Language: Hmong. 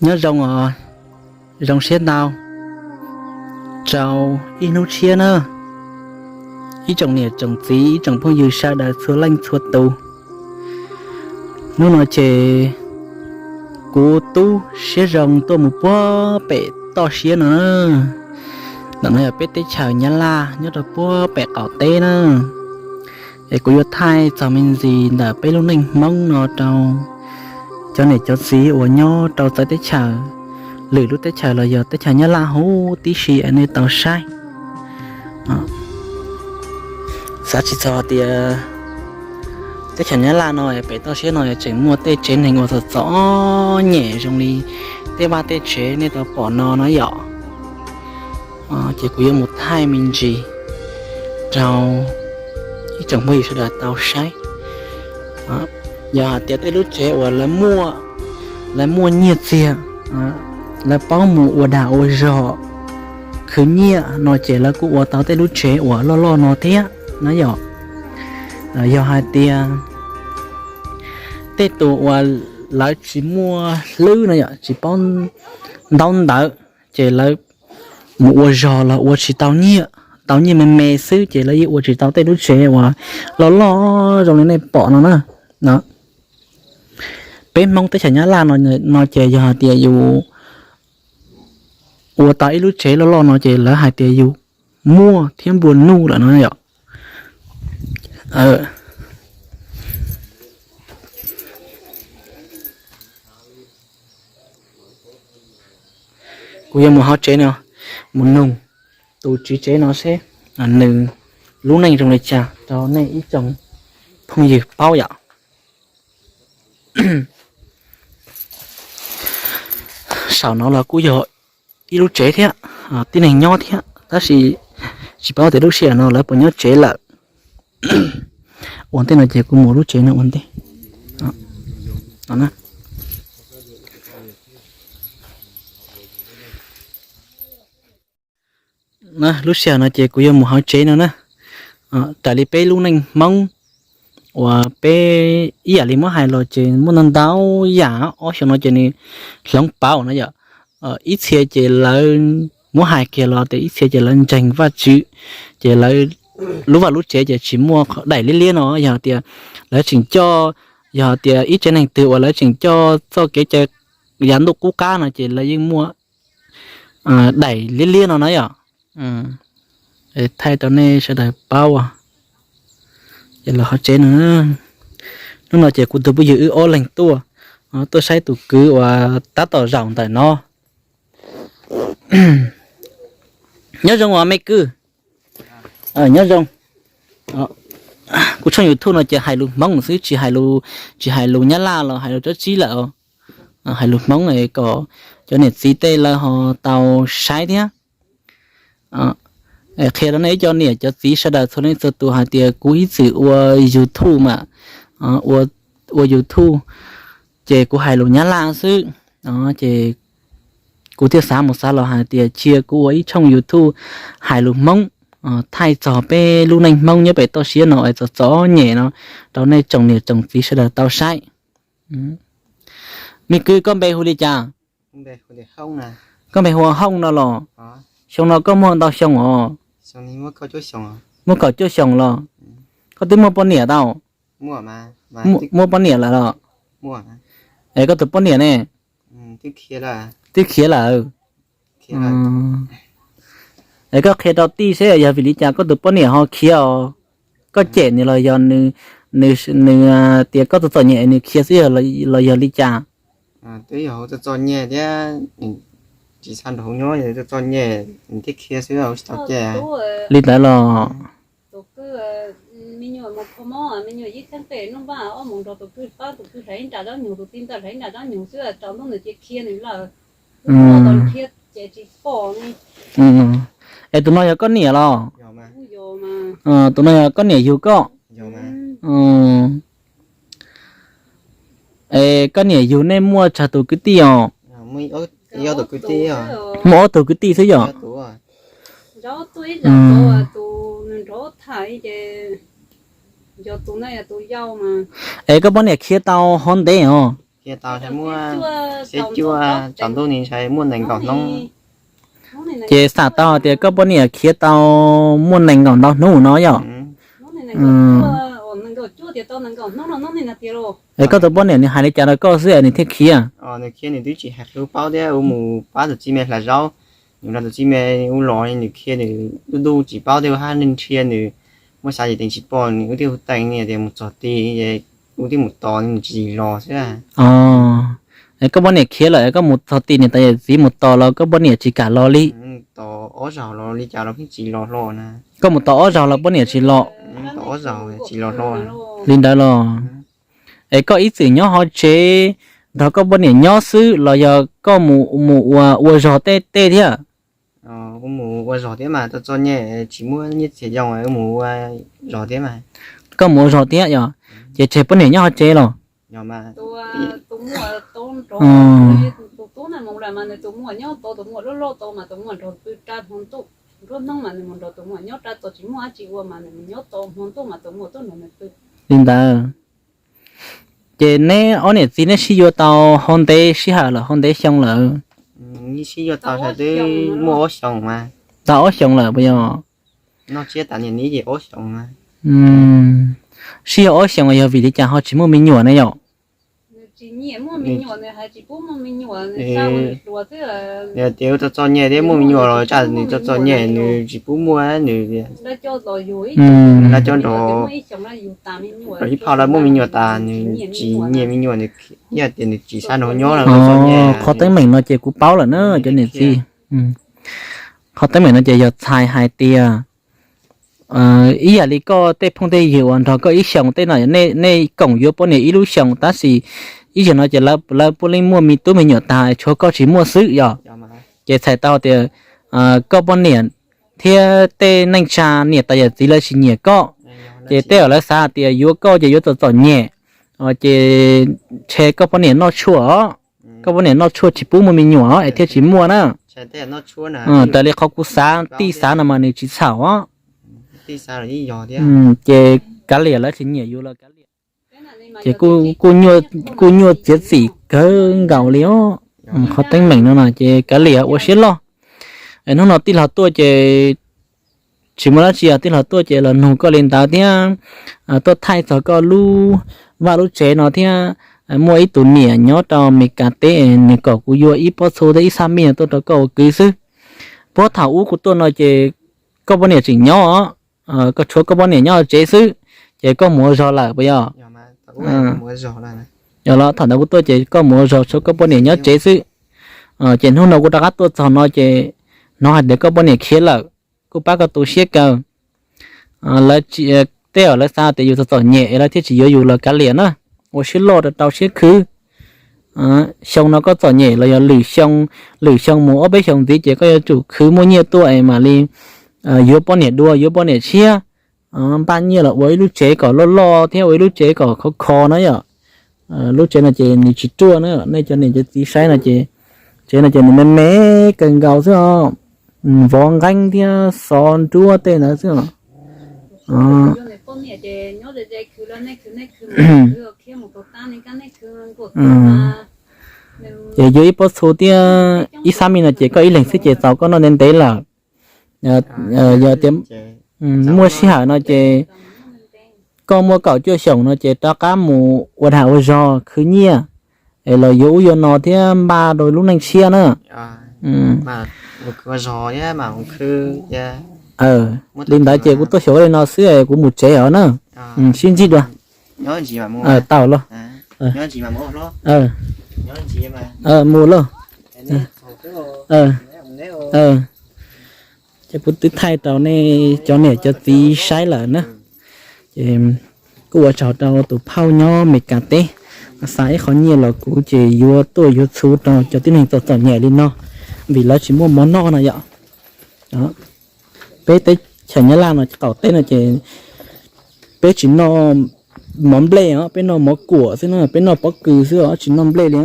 Nyob zoo os, zoo siab ntau rau ib hnub tshiab na, ib tsoom niam tsoom txiv, ib tsoom phooj ywg sawv daws txhua leej txhua tus. Hnub no ces kuv tub siab zoo tuaj mus puag pem toj siab no na. Ntawm no yog peb teb chaws Nyab Laj nyob rau puag pem qaum teb na. Es kuv yuav thaij txog me ntsis ntawm peb lub neej Hmoob no rau cov niam cov txiv uas nyob rau txawv teb chaws, lwm lub teb chaws los yog teb chaws Nyab Laj huv tib si es nej tau saib. Xav tsis txog tias teb chaws Nyab Laj no pem toj siab no tseem muaj tej tsev neeg uas txom txom nyem zoo li tej vaj tej tsev nej tau pom no no yom. Ces kuv yuav mus thaij me ntsis rau ib tsoom phooj ywg sawv daws tau saib. Yog hais tias tej lub tsev uas lawv muaj nyiaj txiag, lawv paub mus ua dag ua zog khwv nyiaj no ces lawv kuj ua tau tej lub tsev uas loj loj no thiab na yom. Yog hais tias tej tus uas lawv tsis muaj hlwb no yom, tsis paub ntaub ntawv, ces lawv mus ua zog los ua tsis tau nyiaj, tau nyiaj me me xwb ces lawv yeej ua tsis tau tej lub tsev uas loj loj zoo li nej pom no na. Peb Hmoob teb chaws Nyab Laj no ces yog hais tias yus ua tau ib lub tsev loj loj no ces lawv hais tias yus muaj thiab nplua nuj lawm no yom. Kuv yuav mus hauv tsev no, mus nug tus tswv tsev no seb nws lub neej zoo li cas rau nej ib tsoom phooj ywg paub yom. Saum no los kuj yog ib lub tsev thiab, tib neeg nyob thiab, tab sis tsis paub tias lub sij hawm no lawv puas nyob tsev lawm. Ua ntej no ces kuv mus lub tsev no ua ntej. Lub sij hawm no ces kuv yuav mus hauv tsev no na. Raws li peb lub neej Hmoob uas peb ib yam li muab hais los ces muaj ntau ntau yam, ob xyoo no ces nws hloov pauv no yom. Ib txhia ces lawv muab hais kiag los tias ib txhia ces lawv ntseeg Vajtswv, ces lawv lub vaj lub tsev ces tsis muaj daim liab liab no, yog tias lawv tseem coj, yog tias ib tsev neeg twg uas lawv tseem coj txoj kev cai yav ntuj qub qab no ces lawv yeej muaj daim liab liab no na yom. Thaij rau nej sawv daws paub. Ces los hauv tsev no, hnub no ces kuv tus phooj ywg wb ob leeg tuaj, tuaj saib tus kwv uas tab tom zaum ntawm no. Nyob zoo os me kwv. Nyob zoo. Kuv tshooj YouTube no ces hais lus Hmoob xwb, tsis hais lus, tsis hais lus Nyab Laj los hais lus dab tsi lawm. Hais lus Hmoob kom cov niam txiv tej lawv ho tau saib thiab. Qhia rau nej ib co niam cov txiv sawv daws txhua leej txhua tus hais tias kuv ib txwm ua YouTube mas, ua YouTube ces kuv hais lus Nyab Laj xwb. Ces kuv thiaj xav mus xav los hais tias cia kuv ua ib tshooj YouTube hais lus Hmoob, thaij txog peb lub neej Hmoob nyob pem toj siab no es txom txom nyem no rau nej tsoom niam tsoom txiv sawv daws tau saib. Me kwv, koj npe hu li cas? Koj npe hu ua Hooj no los? Xyoo no koj muaj ntau xyoo os? Muaj kaum cuaj xyoos los? Koj twb muaj poj niam tau? Muaj poj niam lawm los? Es koj tus poj niam ne? Twb khiav lawm. Es koj qhia rau tij seb yog vim li cas koj tus poj niam ho khiav os? Koj cem nws los yog nws, nws tias koj txom txom nyem nws khiav xwb los yog li cas? Li ntawd los? Es tus no yog koj niam los? Tus no yog koj niam yug koj? Es koj niam yug nej muaj tsawg tus kwv tij os? Muaj ob tug kwv tij xwb yom? Es koj poj niam khiav tau hov ntev os? Khiav tau ntshai muaj xiab cuaj tsaus ntuj ni ntshai muaj nees nkaum hnub. Ces xam tau hais tias koj poj niam khiav tau muaj nees nkaum ntau hnub no yom? Es koj tus poj niam nws hais li cas rau koj xwb es nws thiaj khiav? Nws khiav nws twb tsis hais qhia paub thiab, ua mus pab tus txiv me hlais zaub, nws nrog tus txiv me ua los, nws khiav nws tub tub tsis paub thiab, ua hab neeg nrhia nws, muab xav ces teem tsis pom nws, wb twb hu teej tias mus txog tid, wb twb mus tos nws tsis los xwb. Koj poj niam khiav lawm koj mus txog tid niam tais yawm txiv mus tos los koj poj niam tsis kam los li? Tos ob zaug los li cas los pheej tsis los hlo na. Koj mus tos ob zaug los poj niam tsis los? Tos ob zaug tsis los hlo. Li ntawd los? Es koj ib txwm nyob hauv tsev nrog koj poj niam nyob xwb los yog koj mus mus ua ua zog tej tej thiab? Mus ua zog thiab mas, txom txom nyem tsis muaj nyiaj txiag yoo, mus ua zog thiab mas. Koj mus ua zog thiab yom? Ces tseg poj niam nyob hauv tsev los? Li ntawd. Ces neb ob niam txiv neb sib yuav tau hauv ntev sij hawm lawm, hauv ntev xyoo lawm? Sib yuav tau twb muaj ob xyoos mas. Tau ob xyoos lawm puas yog? Noj tsiab tas niam ni ces ob xyoos. Sib yuav ob xyoos yog vim li cas ho tsis muaj me nyuam ne yom? Nws tias txom txom nyem thiab muaj me nyuam los tsam nws txom txom nyem nws tsis pub muaj nws. Lawv cov nrog ib phau lawv muaj me nyuam tas nws tsis nyiam me nyuam, nws ib tias nws tsis sab nraud nyob lawm. Qhov teeb meem no ces kuv paub lawm na cov niam txiv. Qhov teeb meem no ces yog txhais hais tias ib yam li koj tej phooj tej ywg uas nrog koj ib xyoos tej no, nej koom yuav poj niam ib lub xyoos tab sis ib zaug no ces lawv puav leej muaj me tub me nyuam tas tshuav koj tsis muaj xwb yom. Ces txhais tau tias koj poj niam thiab tej neej tsa niam tais yawm txiv lawv tsis nyiam koj, ces tej zaum lawv xav hais tias yuav koj ces yuav txom txom nyem, ces ntshe koj poj niam noj tshuaj os. Koj poj niam noj tshuaj tsis pub muaj me nyuam es thiaj tsis muaj na. Raws li qhov kuv xav tij xav no mas nws tsis txhaum os. Ces kav liam, lawv tsis nyiam yus los kav liam. Ces kuj nyuaj txiav txim kawg nkaus li os. Qhov teeb meem no no ces kav liam ua siab loj. Hnub no tij laug tuaj ces tsis muaj dab tsi os, tij laug tuaj ces los nug koj li ntawd thiab tuaj thaij txog koj lub vaj lub tsev no thiab. Muaj ib tus niam nyob rau Mes Kas teb, nws kom kuv yuav ib pob txhuv thiab ib xab mij no tuaj rau koj ua kwv xwb. Puag thaum ub kuv tuaj no ces koj poj niam tseem nyob os, koj tshuav koj poj niam nyob tsev xwb, ces koj mus ua zog lawm puas yog? Yog los thaum ntawd kuv tuaj ces koj mus ua zog tshuav koj poj niam nyob tsev xwb. Ces hnub no kuv rov qab tuaj txog no ces hnov hais tias koj poj niam khiav lawm, kuj pab koj tu siab kawg. Lawv tej zaum lawv xav tias yus txom txom nyem es lawv thiaj tsis yuav yus los kav liam na. Ua siab loj rau rau siab khwv. Xyoo no koj txom nyem los yog lwm xyoo, lwm xyoo mus ob peb xyoos ntxiv ces koj yuav tsum khwv muaj nyiaj tuaj es mam li yuav poj niam dua, yuav poj niam tshiab, npaj nyiaj los ua ib lub tsev kom loj loj thiab ua ib lub tsev kom khov kho na yom. Lub tsev no ces nws tsis ruaj na, nej cov niam cov txiv saib no ces tsev no ces nws me me kawg nkaus xwb os. Vov nqeeb thiab xov nruab tej ntawd xwb os. Ces yuav ib pob txhuv thiab ib xab mij no ces koj ib leeg xwb ces txaus koj noj ntev ntev lawm. Yog tias muaj sij hawm no ces koj muaj kaum cuaj xyoos no ces rov qab mus ua dag ua zog khwv nyiaj es los yuav ub yuav no thiab npaj rau lub neej tshiab na. Li ntawd ces kuv tuaj xyuas li no xwb es kuv mus tsev os na. Sib ntsib dua. Tau los. Mus lauj. Ces kuv twb thaij rau nej cov niam cov txiv saib lawm na. Ces kuj ua tsaug rau tus phauj nyob Mes Kas teb xa ib qho nyiaj los kuv ces yuav tuaj yuav txhuv rau cov tib neeg txom txom nyem li no, vim lawv tsis muaj mov noj no yom. Peb teb chaws Nyab Laj no qaum teb no ces peb tsis noj mov nplej os, peb noj mov kuam xwb na, peb noj pob kws xwb os, tsis noj nplej li.